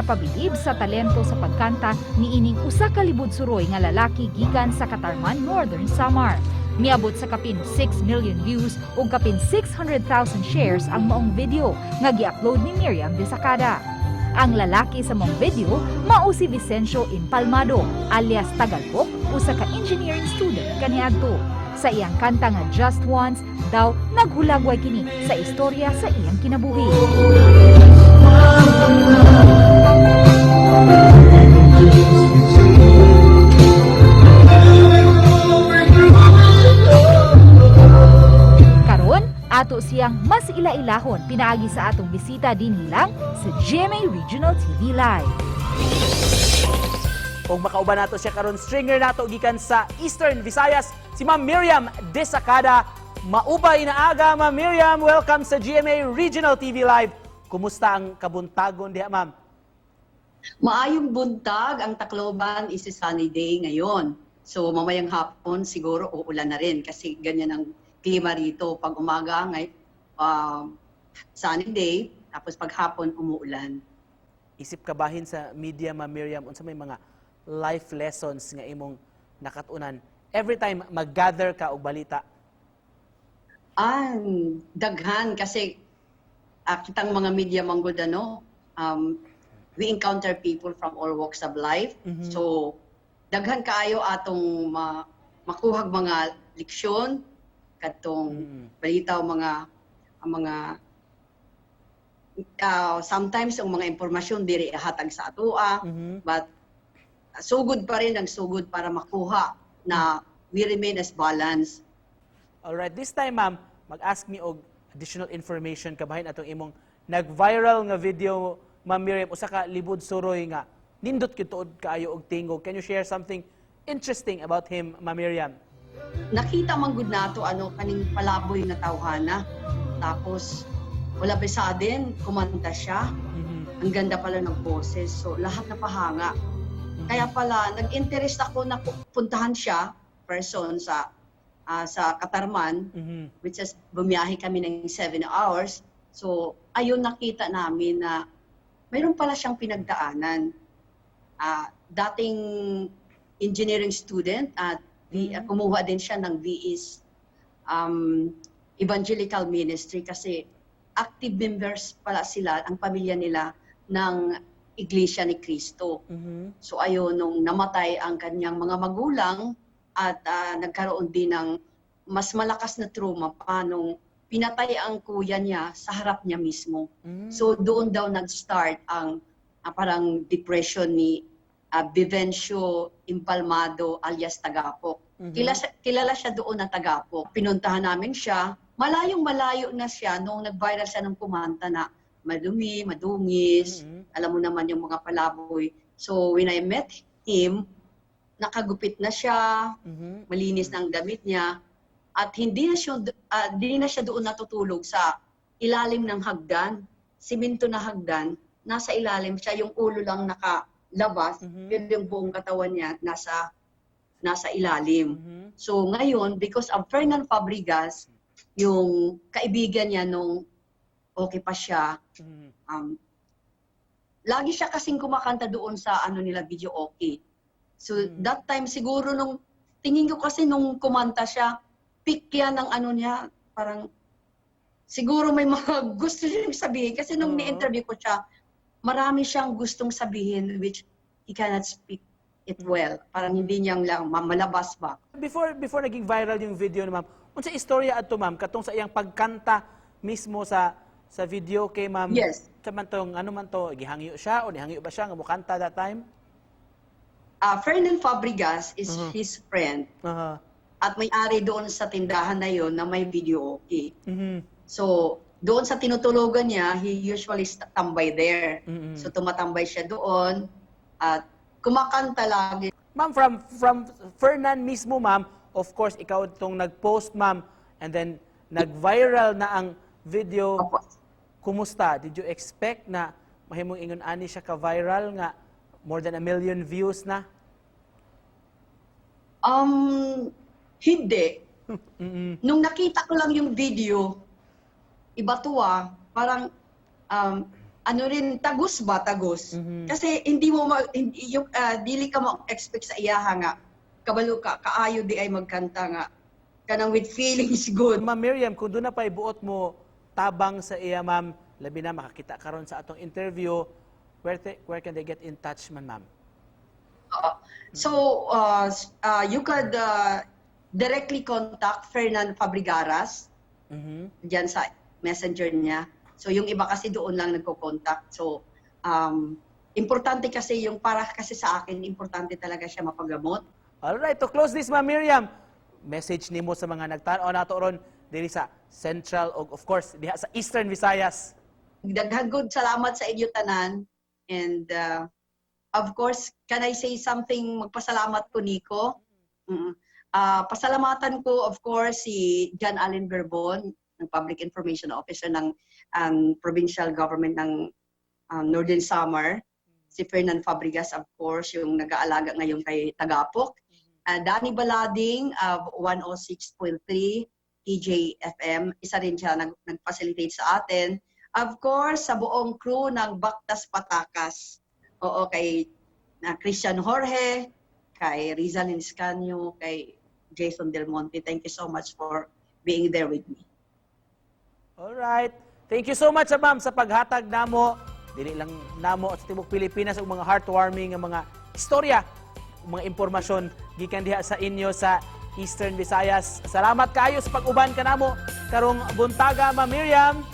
Napabilib sa talento sa pagkanta niining usa ka libud suroy nga lalaki gikan sa Catarman, Northern Samar. Miabot sa kapin 6 million views ug kapin 600,000 shares ang maong video nga gi-upload ni Miriam Desacada. Ang lalaki sa maong video mao si Vicencio Impalmado alias Tagalpok, usa ka engineering student kaniadto. Sa iyang kanta nga "Just Once" daw naghulagway kini sa istorya sa iyang kinabuhi. Karon, ato siyang mas ila-ilahon pinaagi sa atong bisita dinhi lang sa GMA Regional TV Live. Ug makauban nato siya karon, stringer nato gikan sa Eastern Visayas, si Ma'am Miriam Desacada. Maupay na aga, Ma'am Miriam. Welcome sa GMA Regional TV Live. Kumusta ang kabuntagon diha, Ma'am? Maayong buntag, ang Tacloban is a sunny day ngayon. So mamayang hapon siguro uulan na rin kasi ganyan ang klima rito. Pag umaga, ngay, sunny day, tapos pag hapon umuulan. Isip kabahin sa media, Ma'am Miriam, unsa may mga life lessons nga imong nakatunan every time mag-gather ka og balita? Ah, daghan kasi kitang mga media manggod ano, we encounter people from all walks of life. So daghan kaayo atong makuhag mga leksyon kadtong balita o mga ang mga sometimes ang mga impormasyon diri hatag sa atoa, but sugod pa rin ang sugod para makuha na we remain as balance. Alright, this time, ma'am, mag-ask me og additional information kabahin atong imong nag-viral nga video, Ma'am Miriam, usa ka libud suroy nga nindot gyud tuod kaayo og tingog. Can you share something interesting about him, Ma'am Miriam? Nakita man gud nato ano, kaning palaboy na tawhana, tapos wala ba sa din kumanta siya. Ang ganda pala ng boses, so lahat na pahanga. Kaya pala nag-interest ako na puntahan siya person sa Catarman, which is bumiyahe kami ng 7 hours. So ayun, nakita namin na mayroon pala siyang pinagdaanan. Dating engineering student at kumuha din siya ng VS Evangelical Ministry kasi active members pala sila, ang pamilya nila, ng Iglesia ni Cristo. So ayun, nung namatay ang kanyang mga magulang at nagkaroon din ng mas malakas na trauma pa nung pinatay ang kuya niya sa harap niya mismo. So doon daw nag-start ang parang depression ni Vivencio Impalmado alias Tagapok. Kilala siya doon na Tagapok. Pinuntahan namin siya. Malayong malayo na siya nung nag-viral siya ng kumanta na madumi, madungis, alam mo naman yung mga palaboy. So when I met him, nakagupit na siya, malinis na ang damit niya, at hindi na siya doon natutulog sa ilalim ng hagdan, simento na hagdan, nasa ilalim siya, yung ulo lang nakalabas, pero yung buong katawan niya nasa ilalim. So ngayon, because of Fernan Fabregas, yung kaibigan niya nung okay pa siya, lagi siya kasing kumakanta doon sa ano nila, video okay. So that time siguro, nung tingin ko kasi nung kumanta siya, peak yan ng ano niya, parang siguro may mga gusto siyang sabihin kasi nung ni-interview ko siya, marami siyang gustong sabihin which he cannot speak it well. Parang hindi niyang lang malabas ba. Before naging viral yung video ni ma'am, unsa istorya adto, ma'am, katong sa iyang pagkanta mismo sa video kay ma'am? Yes. Sa man tong ano man to, gihangyo siya o nihangyo ba siya nga mokanta that time? Fernan Fabregas is his friend at may-ari doon sa tindahan na yon na may video okay. So, doon sa tinutulugan niya, he usually tambay there. So, tumatambay siya doon at kumakanta lagi. Ma'am, from Fernan mismo, ma'am, of course, ikaw itong nag-post, ma'am, and then nag-viral na ang video. Opo. Kumusta? Did you expect na mahimong ingon ani siya ka-viral nga more than a million views na? Hindi. Nung nakita ko lang yung video, iba to ah, parang Ano rin, tagus ba, tagus. Kasi hindi mo ma, hindi, yung dili ka mo expect sa iyaha nga kabalo ka kaayo diay magkanta nga kanang with feelings good. Ma'am Miriam, kung duna pa ibuot mo tabang sa iya, ma'am, labi na makakita karon sa atong interview, where can they get in touch man, ma'am? Oo. So you could directly contact Fernan Fabrigaras diyan sa messenger niya. So yung iba kasi doon lang nagko-contact. So importante kasi yung para kasi sa akin, importante talaga siya mapagamot. Alright, to close this, Ma'am Miriam, message nimo sa mga nagtan-aw nato ron diri sa Central o of course diha sa Eastern Visayas. Daghang good salamat sa inyo tanan. And of course, can I say something? Magpasalamat ko, Nico. Pasalamatan ko, of course, si John Allen Berbon, ng Public Information Officer ng provincial government ng Northern Samar. Si Fernan Fabregas, of course, yung nag-aalaga ngayon kay Tagapok. Danny Balading of 106.3 TJFM, isa rin siya nag-facilitate sa atin. Of course, sa buong crew ng Baktas Patakas. Oo, kay na Christian Jorge, kay Rizal Escanio, kay Jason Del Monte. Thank you so much for being there with me. Alright. Thank you so much, ma'am, sa paghatag namo dili lang namo at sa tibok Pilipinas og mga heartwarming nga mga istorya, mga impormasyon gikan diha sa inyo sa Eastern Visayas. Salamat kaayo sa pag-uban kanamo karong buntaga, Ma'am Miriam.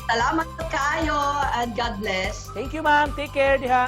Salamat kaayo and God bless. Thank you, ma'am. Take care diha.